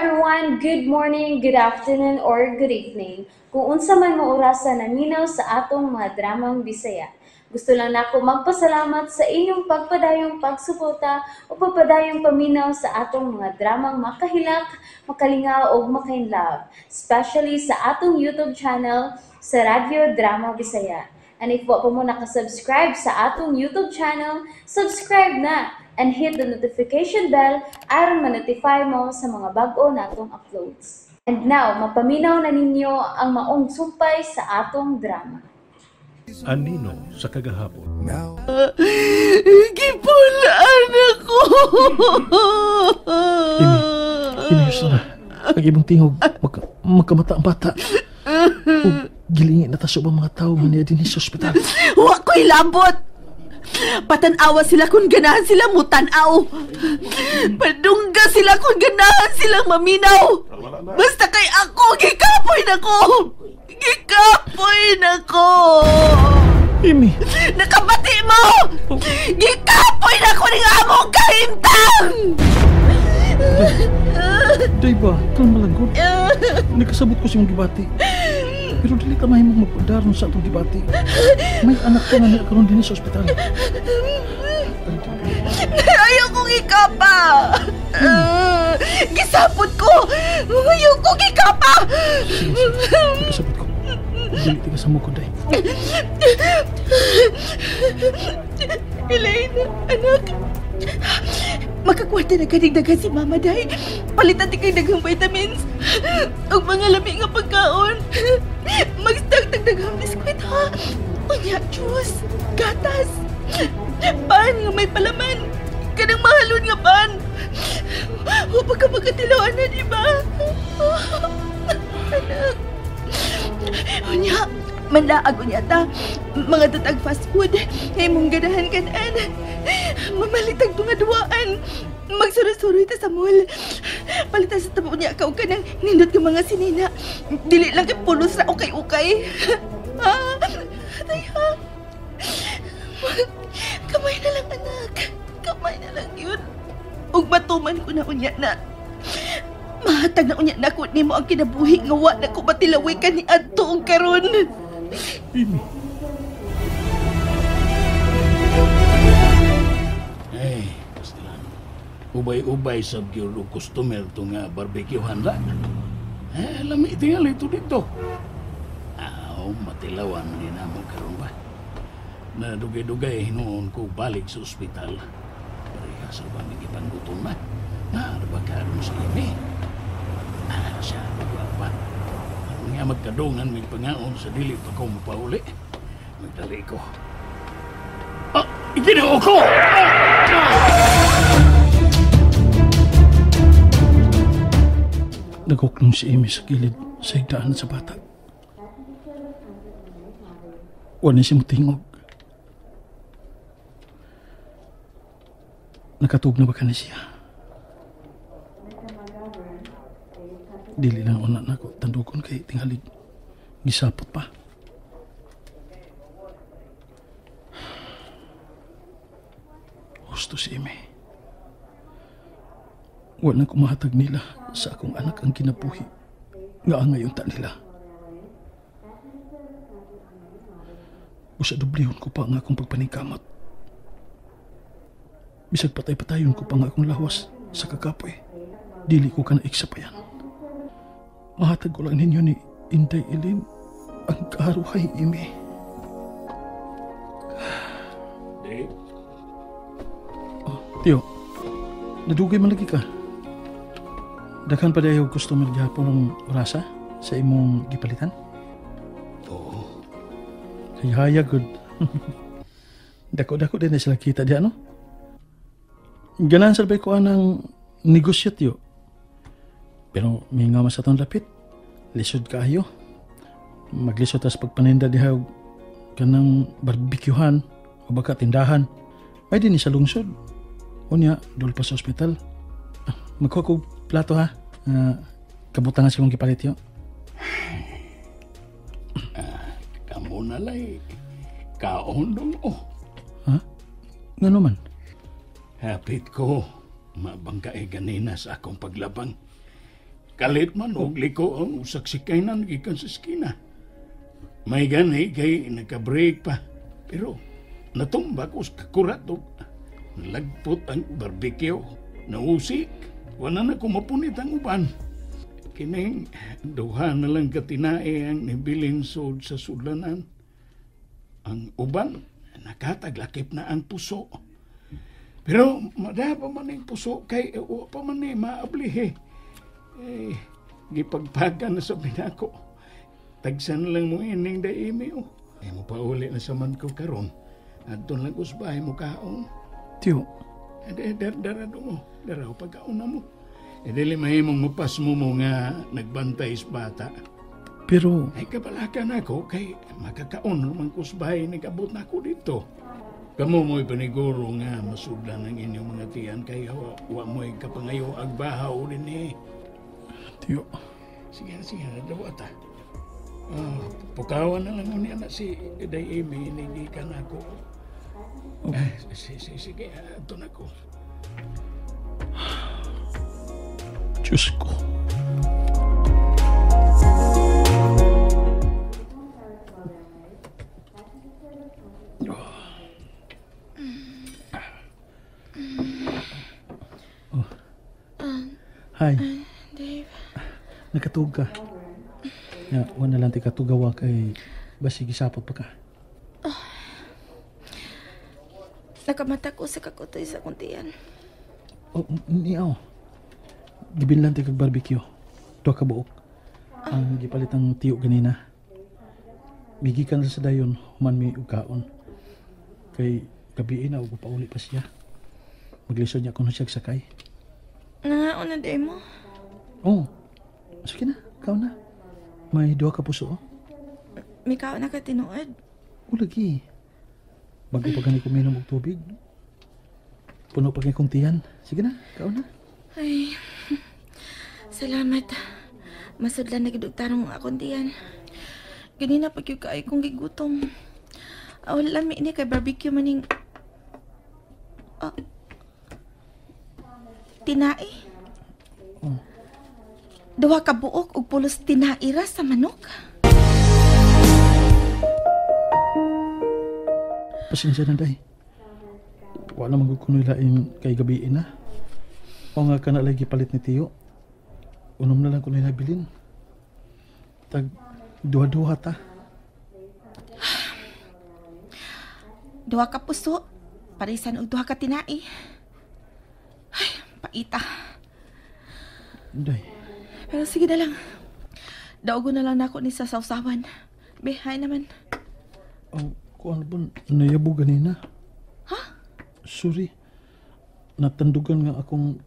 everyone! Good morning, good afternoon, or good evening. Kung unsa man mo orasa naminaw sa atong mga dramang Bisaya. Gusto lang nako magpasalamat sa inyong pagpadayong pagsuporta o pagpadayong paminaw sa atong mga dramang makahilak, makalingaw o makainlove, especially sa atong YouTube channel sa Radyo Drama Bisaya. And if wa pa mo nakasubscribe sa atong YouTube channel, subscribe na and hit the notification bell aron ma-notify mo sa mga bag-o natong uploads. And now, mapaminaw na ninyo ang maong sumpay sa atong drama. Anino sa kagahapon. Gipulaan ako. Imi, inayos na. Ang ibang tingog, magkamata ang bata. O, gilingin na taso ba mga tao nga niya din sa ospital. Wa ko'y lambot. Patanawa sila kung ganahan sila mutanaw. Padungga sila kung ganahan silang maminaw. Basta kay ako, gikapoy na ko. Gikapoy na ko. Imi! Nakabati mo! Gikapoy na ko ng among kahimtang! Day ba, kalma lang gud. Nakasabot ko sa imong gibati. Pero dili ka mahimong magpadaron sa atong gibati. May anak ka nga niya karon dinhi sa ospital. Ayaw kong ikapa! Gisapot ko! Ayaw kong ikapa! Sige, sige. Nakasabot ko. Dili ka sa mukod, day. Elaine, anak. Makakwarta na kanig daghan si Mama, day. Palitan ti kay daghang vitamins. Ug mga lami nga pagkaon. Magstag tag daghang biskwit, ha? Unya, juice, gatas. Pan nga may palaman. Kanang mahalon nga pan. O pagka magkatilawan na, di ba? Anak. Unya, manlaag unya ta. Mga tatag fast food. Ngay mong ganahan kanan. Mamalitag tunga duwaan. Magsuroy-suroy ta sa mall. Palitan sa tabo niya ka kanang nindot nga mga sinina. Dili lang kay pulos ra ukay-ukay. Ha? Tay ha? Kamay na lang anak. Kamay na lang yun. Ug matuman ko na unya na. Mahatag na unya na ko nimo ang kinabuhi nga wa na ko matilaway ka ni adto og karon. Imi. Ay, pastilan. Ubay-ubay sa gyud og customer to nga barbecuehan la. Eh, lami tingali ito dito. Aw, matilawan ni namo karon ba. Na dugay-dugay hinuon ko balik sa ospital. Pareha sa ba may gipanggutom na. Naarba karon sa imi. Ah, siya, magwapa. Aron nga magkadungan may pangaon sa dili pa ko mapauli. Magdali ko. Ah, iginoo ko! Ah! Ah! Naghuklong si Amy sa gilid sa higdaan sa bata. Wala siya mutingog. Nakatug na ba ka na siya? Dili lang una na ko tandugon kay tingalig gisapot pa. Husto si Amy. Wala na kumahatag nila sa akong anak ang kinabuhi nga ang ngayon ta nila. Usa dublihon ko pa ang akong pagpaningkamot. Bisag patay-patayon ko pa ang akong lawas sa kakapoy. Dili ko ka naiksapayan. Mahatag ko lang ninyo ni Inday Eileen ang karuhay, Amy. Dave? Oh, Tiyo, nadugay man lagi ka. Daghan pa dayo customer gihapon ng orasa sa imong gipalitan? Oo. Hayhaya, good. Dako-dako din na sila kita diya, no? Ganahan sa ko anang negosyo, Tiyo. Pero may nga mas atong lapit. Lisod kaayo. Maglisod tas pagpaninda diha og kanang barbecuehan o baka tindahan. May din sa lungsod. Unya, dul pa sa ospital. Magkuha ko plato ha. Kabutangan sa imong gipalit yo. Kamo na lay. Kaon dong oh. Ha? Ngano man? Hapit ko. Mabangka ganina sa akong paglabang. Kalit man og liko ang usaksikaynan gikan sa eskina. May gani kay nagka-break pa. Pero natumba ko sa kakurat og nalagpot ang barbecue. Nausik. Wala na kumapunit ang uban. Kining duha na lang katinae ang nibilin sod sa sudlanan. Ang uban, nakataglakip na ang puso. Pero mada pa man ang puso kay wa pa man ni maablihe. Eh, gipagpagan na sa binako. Tagsan lang mo ining daimi oh. Eh, mo pauli na sa man ko karon. Adto lang usbahay mo kaon. Tiyo. Eh, dara mo. Dara pagkaon na mo. E dili mahimong mapasmo mo nga nagbantay sa bata. Pero... Ay kabalakan ako kay makakaon naman ko sa bahay nag-abot na ako dito. Kamo mo'y paniguro nga masudlan ang inyong mga tiyan kay wa mo'y kapangayo agbahaw din eh. Tiyo. Sige, sige, nadawa ta. Pukawan na lang niya na si Day Amy, inigikan ako. Oh. Sige, ato na ko. Diyos ko. Oh. Hi. Dave. Nakatug ka. Ya, wala lang ti katugawa kay basig gisapot pa ka. Oh. Nakamata ko sa kakutoy sa kuntian. Oh, niaw. Gibinlan ti kag barbecue. Duha ka buok. Ang gipalit ang tiyo ganina. Migikan sa dayon human mi og kaon. Kay gabi na og pauli pa siya. Maglisod niya kuno siya sakay. Nangaon na day mo? Oh. Sige na, kaon na. May duha ka puso. Oh. May kaon na ka tinuod. O lagi. Bago pa gani kuminom og tubig. Puno pa kay kong tiyan. Sige na, kaon na. Ay, salamat. Masudlan na gid og tarong akong tiyan. Ganina pag yung kaay kong gigutom. Aw, lami ni kay barbecue maning... Tinai. Oh. Duha ka buok og pulos tinai ra sa manok. Pasensya na, day. Wala man gud kunoy lain kay gabi na. O nga ka na lagi palit ni Tiyo. Unom na lang kunoy nabilin. Tag duha-duha ta. Duha ka puso, parisan og duha ka tinai. Ay, paita. Day. Pero sige na lang. Daogo na lang nako ni sa sawsawan. Be, hay naman. Oh, kuan ba nayabo ganina? Ha? Sorry. Natandugan nga akong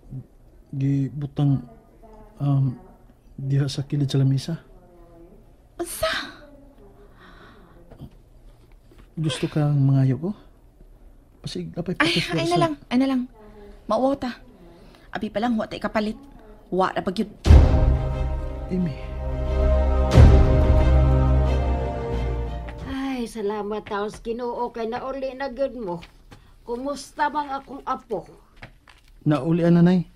gibutang diha sa kilid sa lamisa. Unsa? Gusto kang mangayo ko? Pasig, apay ay, ay na lang, ay na lang. Mauwaw ta. Abi pa lang, wa ta ikapalit. Wa ra pag yun. Amy. Ay, salamat taos Ginoo kay nauli na gyud mo. Kumusta bang akong apo? Nauli nanay.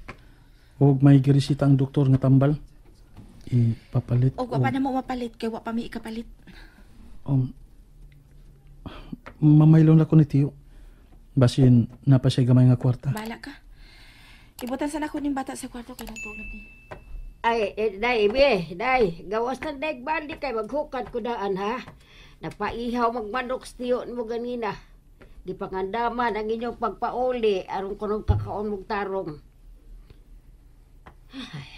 Og may giresita ang doktor nga tambal. Ipapalit. Og wa pa na mo mapalit kay wa pa mi ikapalit. Mamaylo na ko ni Tiyo. Basin napa siya gamay nga kwarta. Bala ka. Ibutan sana ko ning bata sa kwarto kay natulog ni. Ay, day, be, day. Gawas na day bali kay maghukad ko daan ha. Napaihaw magmanok sa tiyo mo ganina. Di pangandaman ang inyong pagpauli aron kunong kakaon mong tarong. Ay,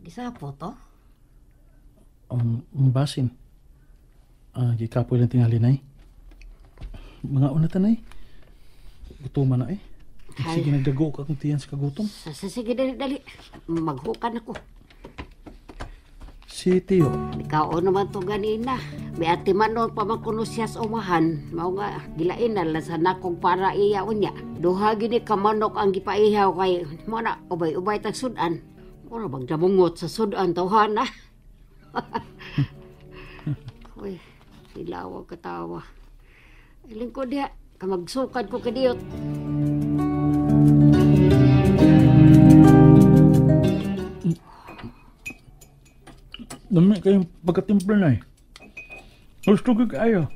gisapo to? Basin. Gikapoy lang tingali, nay. Mga una tanay. Gutuman na eh. Sige, nagdago ka kung tiyan sa kagutom. Sige, dali, dali. Maghukan ako. Si Tiyo. Ikaw naman to ganina. May ati manon pa man kuno siya sa umahan. Mao nga, gilain na lang sa nakong para iya unya. Duha gini kamanok ang gipaihaw kay mo na, ubay-ubay tag sudan. Ora bang damungot sa sudan, tawhan na. Uy, silawag katawa. Iling ko diha, kamagsukad ko kadiyot. Lami kayong pagkatimpla na eh. Gusto ko kayo.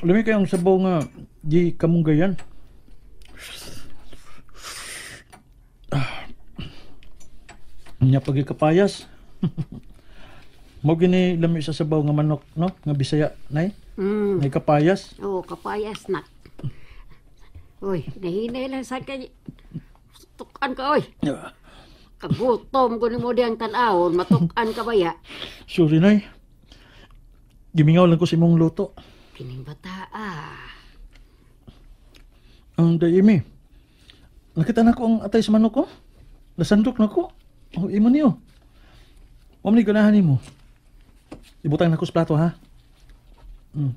Lami kayong sabaw nga di kamunggayan. Nya pagkapayas. Mo gini lami sa sabaw nga manok, no? Nga Bisaya, nay? Mm. Nay kapayas. Oo, kapayas na. Uy, nahinay lang sa kay. Tukan ka, oy. Kagutom ko ni mo diyang tan-awon, matukan ka ba ya? Sorry, nay. Gimingaw lang ko sa imong luto. Kining bata, ah. Ang dayimi. Nakita na ko ang atay sa manok ko. Nasandok na ko. Oh, imo niyo. Wa man ni ganahan nimo. Ibutang na ko sa plato, ha? Mm.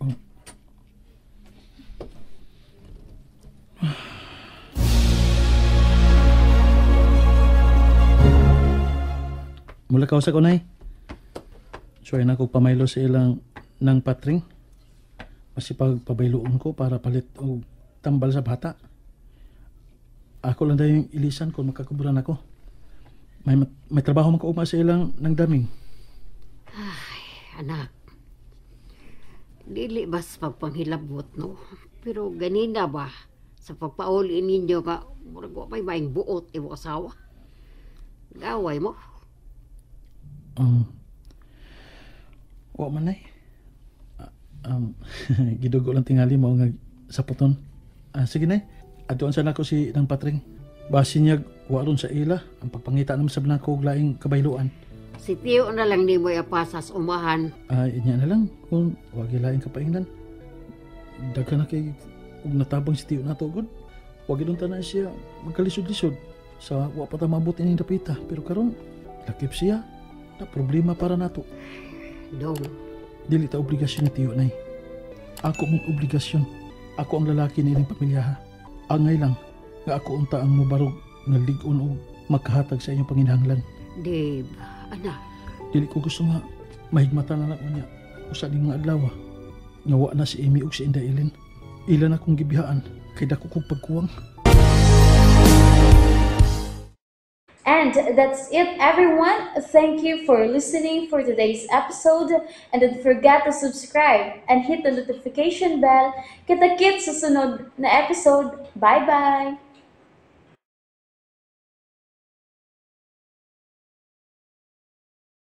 Oh. Mula ka sa kunay. So ay na ko pamaylo sa ilang ng patring. Masipag pabayloon ko para palit og tambal sa bata. Ako lang dahil yung ilisan kung makakuburan ako. May trabaho man ko ugma sa ilang ng daming. Ay, anak. Dili bas pagpanghilabot, no? Pero ganina ba, sa pagpauli ninyo ka, murag wa may maing buot imo asawa. Gaway mo? Wa man ay. Gidugo lang tingali mo nga sa puton. Sige nay, aduan sa nako si nang patring. Basin niya wa ron sa ila ang pagpangita naman sa nako og laing kabayluan. Si Tio na lang nimo ipasas umahan. Ay, inya na lang kung wa gyud laing kapaingnan. Daghan na kay og natabang si Tio nato gud. Wa gyud unta na siya magkalisod-lisod sa wa pa ta maabot ining dapita, pero karon lakip siya na problema para nato. Dong. Dili ta obligasyon ni Tio nay. Ako mong obligasyon. Ako ang lalaki ni ining pamilya ha. Angay lang nga ako unta ang mobarog nga lig-on og makahatag sa inyong panginahanglan. Dave, anak. Dili ko gusto nga mahigmatan na lang niya usa ning mga adlaw. Nga wa na si Amy ug si Inday Ellen. Ila na kong gibihaan kay dako kong pagkuwang. And that's it, everyone. Thank you for listening for today's episode. And don't forget to subscribe and hit the notification bell. Kita-kits sa sunod na episode. Bye-bye!